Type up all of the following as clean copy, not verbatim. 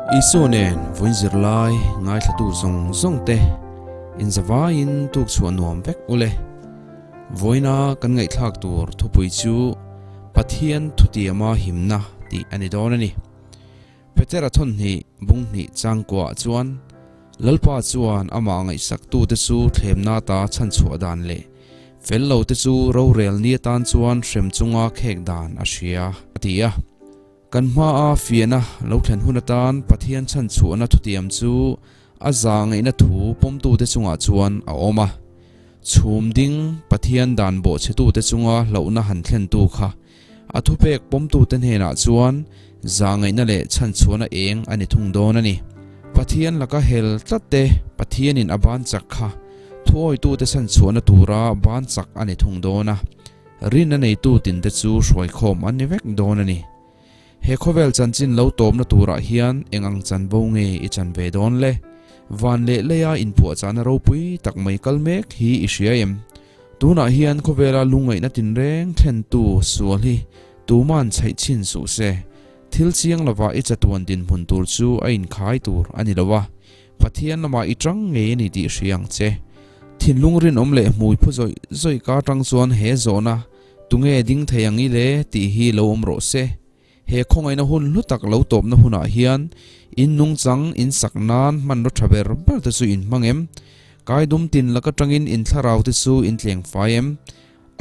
Isua nen vawiin zirlai ngaithlatu zawng zawng te inzavaiin tuk chhuah nuam vek u le. Vawiina kan ngaihthlak tur thupui chu Pathian thutiama himna tih a ni dawn a ni. Petera thawnhnih bung hnih changkuah chuan Lalpa chuan amah ngaihsaktute chu thlemna ata chhanchhuah dan leh fel lote chu rorel ni atan chuan hrem chunga khek dan a hria a ti a. Kan hmaa fiahna lo thlen hun atan Pathian chhanchhuahna thutiam chu a za ngaihna thu pawmtute chungah chuan a awm a. Chhum ding Pathian dan bawhchhetute chunga hlauhna han thlentu kha a thupek pawmtute hnenah chuan za ngaihna leh chhanchhuahna eng a ni thung dawn a ni. Pathian laka hel tlat te Pathianin a ban chak kha thuawitute chhanchhuahna tura ban chak a ni thung dawn a. Rinna neitu tinte chu hruaikhawm an ni vek dawn a ni. He khawvel chanchin lo tawpna turah hian eng ang chanvo nge i chan ve dawn le? Van leh leia inpuahchahna ropui tak mai kal mek hi i hria em? Tunah hian khawvela lungngaihna tinreng thlentu sual hi tuman chhaih chhin suh se. Thil chiang lovah i chatuan dinhmun tur chu a inkhai tur a ni lo a, Pathian lamah i tang ngei a ni tih hria ang che. Thinlung rinawm leh hmui phu zawih zawih ka tang chuan he zawhna tunge ding thei ang i le tih hi lo awm rawh se. He khawngaihna hun hlu tak lo tawpna hunah hian in nungchang in sak nan hmanraw tha ber ber te chu in hmang em? Kaidum tin lak atangin in thlarau te chu in tleng fai em?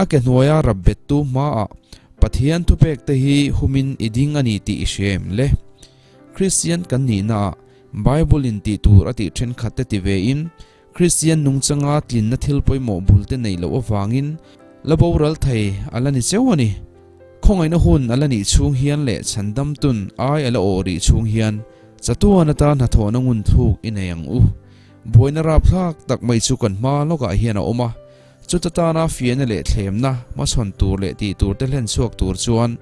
A ke hnuaia rap bettu hmaah Pathian thupek te hi humin i ding a ni tih i hria em le? Kristian kan nihnaah Bible in tih tur a tih thenkhat te ti ve in Kristian nungchanga tlinna thil pawimawh bul te neih loh avangin la boral thei a la ni cheu a ni. Khawngaihna hun a la nih chhung hian leh chhandam tun ai a la awh rih chhung hian chatuan atan hnathawhna ngun thluk i nei ang u. Buaina rapthlak tak mai chu kan hma lawkah hian a awm a, chuta tana fiahna leh thlemna hmachhawn tur leh tih tur te hlen chhuak tur chuan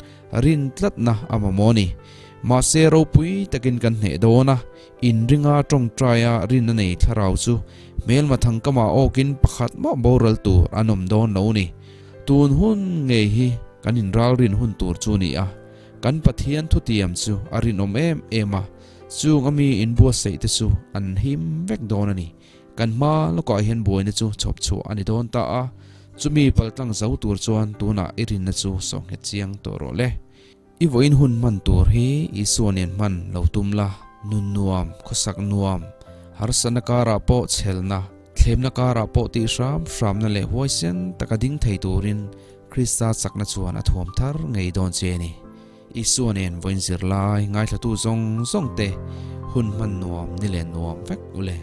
rin tlatna a mamawh a ni. Mahse ropui takin kan hneh dawn a, inringa tawngtaia rinna nei thlarau chu hmelma thangkamah awkin pakhat mah boral tur an awm dawn lo ni. Tun hun ngei hi kan inralrin hun tur chu a ni a, kan Pathian thutiam chu a rinawm em em a, chung ami inbuatsaih te chu an him vek dawn a ni. Kan hma lawkah hian buaina chu chhawp chhuah a ni dawn ta a, chumi paltlang zo tur chuan tunah i rinna chu sawhnghet chiang tawh rawh le. I vawiin hun hman tur hi Isua nen hman lo tum la, nun nuam, khawsak nuam, harsatna karah pawh chhelna, thlemna karah pawh tih hram hramna leh huaisen taka ding thei turin Krista chakna chuan a thuam thar ngei dawn che a ni. Isua nen vawiin zirlai ngaithlatu zawng zawng te hun hman nuam ni leh nuam vek u le.